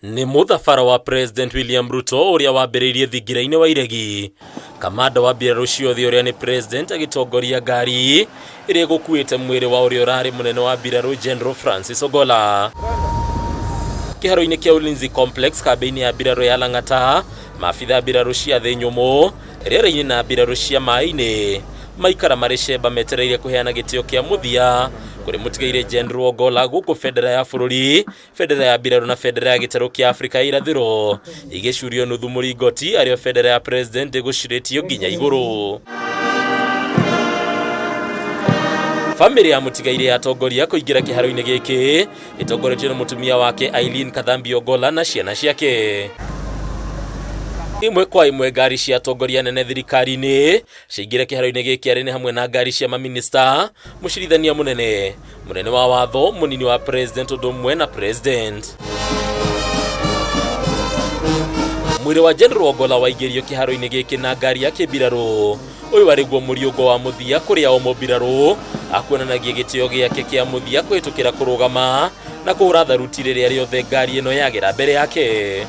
Nĩ mũthabara wa President William Ruto ũrĩa wambĩrĩirie thingira-inĩ wa iregi. Kamanda wa mbirarũ ciothe ũrĩa nĩ President agĩtongoria ngari ĩrĩa ĩgũkuĩte mwĩrĩ wa ũrĩa ũrarĩ mũnene wa mbirarũ General Francis Ogolla. Kĩharo-inĩ kĩa Ulinzi Complex kambĩ-inĩ ya mbirarũ ya Lang'ata, maabitha mbirarũ cia thĩ nyũmũ, rĩera-inĩ na mbirarũ cia maĩ-inĩ maikara marĩ cemba metereire kũheana gĩtĩo kĩa mũthia kũrĩ mũtigairĩ General Ogolla gũkũ bendera ya bũrũri, bendera ya mbirarũ na bendera ya gĩtarũ kĩa Afrika ya irathĩro igĩcurio nuthu mũringoti arĩo bendera ya President ĩgũcurĩtio nginya igũrũ. Bamĩrĩ ya mũtigairĩ yatongoria kũingĩra kĩharo-inĩ gĩkĩ ĩtongoretio nĩ mũtumia wake Eileen Kathambi Ogolla na ciana ciake. Ĩmwe kwa ĩmwe ngari cia atongoria nene thirikari-inĩ ciaingĩra kĩharo-inĩ gĩkĩ arĩ nĩ hamwe na ngari cia maminista, mũcirithania mũnene, mũnene wa watho, mũnini wa president ũndũ ũmwe na president. Mwĩrĩ wa General Ogolla waingĩrio kĩharo-inĩ gĩkĩ na ngari ya kĩmbirarũ. Ũyũ arĩ guo mũriũngo wa mũthia kũrĩa o mũmbirarũ akuonanagia gĩtĩo gĩake kĩa mũthia kũhĩtũkĩra kũrũgama na kũhũra tharuti rĩrĩa rĩothe ngari ĩno yagera mbere yake.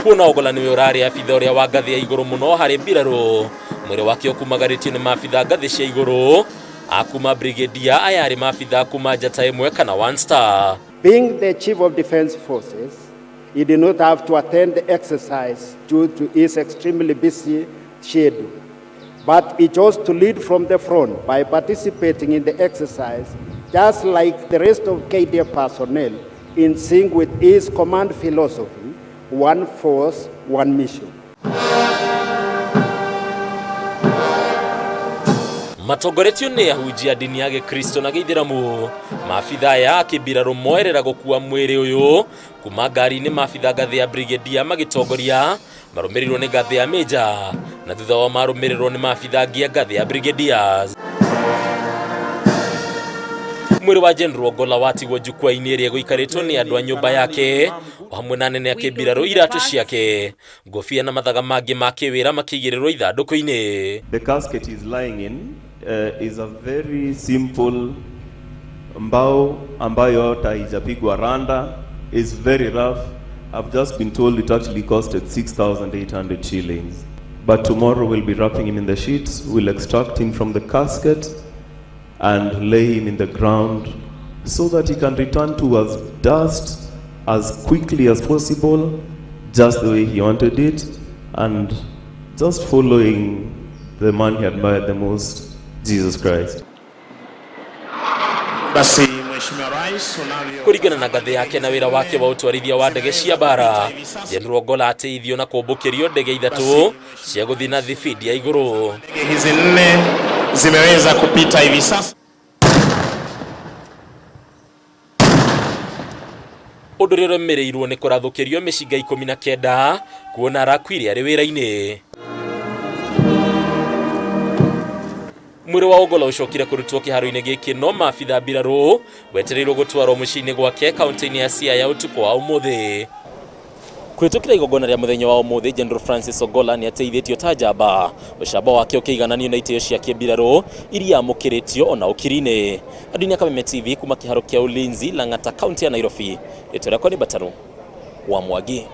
Kuona Ogolla nĩwe ũrarĩ abitha ũrĩa wa ngathĩ ya igũrũ mũno harĩ mbirarũ, mwĩrĩ wake ũkumagarĩtio nĩ maabitha ngathĩ cia igũrũ a kuma brigadier aya arĩ maabitha kuma njata ĩmwe kana one star. Being the Chief of Defense Forces, he did not have to attend the exercise due to his extremely busy schedule. But he chose to lead from the front by participating in the exercise, just like the rest of KDF personnel, in sync with his command philosophy, one force, one mission. Matongoretio nĩ ahunjia ndini ya gĩkristo na gĩithĩramu, maabitha aya a kĩmbirarũ moerera gũkua mwĩrĩ ũyũ kuma ngari-inĩ maabitha ngathĩ ya brigadier magĩtongoria marũmĩrĩirwo nĩ ngathĩ ya major na thutha wao marũmĩrĩrwo nĩ maabitha angĩ a ngathĩ ya brigadiers. Mwĩrĩ wa General Ogolla watigwo jukwaa-inĩ ĩrĩa ĩgũikarĩtwo nĩ andũ a nyũmba yake o hamwe na anene a kĩmbirarũ iratũ ciake, ngũbia na mathaga mangĩ ma kĩwĩra makĩigĩrĩrwo ithandũkũ-inĩ. The casket he's lying in is a very simple mbao ambayo hata haijapigwa randa, is very rough. I've just been told it actually costed 6,800 shillings. But tomorrow we'll be wrapping him in the sheets, we'll extract him from the casket and lay him in the ground so that he can return to as dust as quickly as possible, just the way he wanted it, and just following the man he admired the most, Jesus Christ. Basi Mheshimiwa Rais, unavyo Kũringana na ngathĩ yake na wĩra wake wa ũtwarithia wa ndege cia mbara, General Ogolla ateithio na kũmbũkĩrio ndege ithatũ cia gũthiĩ na thibindi ya igũrũ. Ndege hizi nne zimeweza kupita hivi sasa. Ũndũ ũrĩa ũrũmĩrĩirwo nĩ kũrathũkĩrio mĩcinga 19 kuona arakuire arĩ wĩra-inĩ. Mwĩrĩ wa Ogolla ũcokire kũrutwo kĩharo-inĩ gĩkĩ no maabitha mbirarũ wetereirwo gũtwarwo mũciĩ-inĩ gwake kaunti-inĩ ya Siaya ũtukũ wa ũmũthĩ. Kũhĩtũkĩra igongona rĩa mũthenya wa ũmũthĩ, General Francis Ogolla nĩ ateithĩtio ta njamba, ũcamba wake ũkĩigananio na itĩo cia kĩmbirarũ iria amũkĩrĩtio ona ũkiri-inĩ. Andũ-inĩ a Kameme TV kuma kĩharo kĩa Ulinzi, Lang'ata, kaunti ya Nairobi. Rĩtwa rĩakwa nĩ Mbataru wa Mwangi.